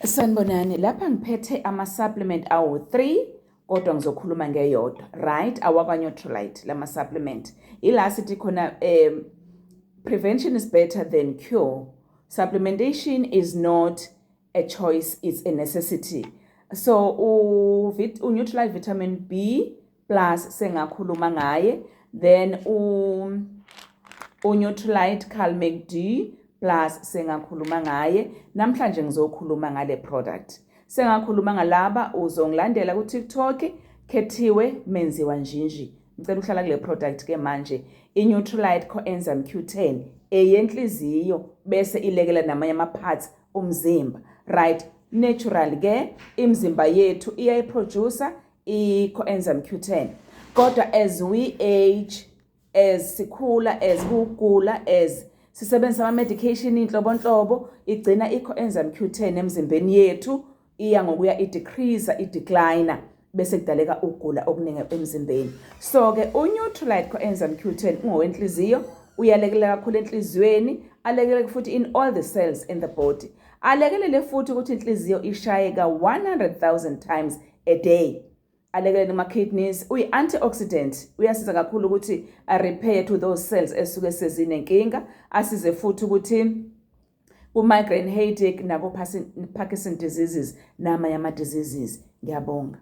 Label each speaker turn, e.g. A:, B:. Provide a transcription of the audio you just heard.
A: Sanibonani, lapha ngiphethe ama-supplement awu-3, kodwa ngizokhuluma ngeyodwa, right? Awakwa-Nutrilite lama supplement. Ila sithi khona prevention is better than cure. Supplementation is not a choice, it's a necessity. So u-Nutrilite Vitamin B Plus sengakhuluma ngaye, then u-Nutrilite Calmeg D Plus sengakhuluma ngaye. Namhlanje ngizokhuluma ngale product. Sengakhuluma ngalaba, uzongilandela ku-TikTok, Khethiwe Menziwa Njinji. Ngicela uhlala kule product ke manje, i-Nutrilite Coenzyme Q10 eyenhliziyo, bese ilekela namanye ama-parts omzimba, right? Natural ke, imizimba yethu iyayiproducer i-coenzyme Q10, kodwa as we age, as sikhula, as kugula, as sisebenzisa ama-medication inhlobonhlobo, igcina i-coenzyme Q10 emzimbeni yethu iya ngokuya i-decrease, i-decline, bese kudaleka ukugula okuningi emzimbeni. So ke u-Nutrilite Coenzyme Q10 ungowenhliziyo, uyalekelela kakhulu enhliziyweni, alekelele futhi in all the cells in the body, alekelele futhi ukuthi inhliziyo ishaye ka 100,000 times a day, alekelele ama-kidneys, uyi-antioxidant, uyasiza kakhulu ukuthi a-repair to those cells esuke sezinenkinga, asize futhi ukuthi ku-migraine headache nako-Parkinson diseases namanye ama-diseases. Ngiyabonga.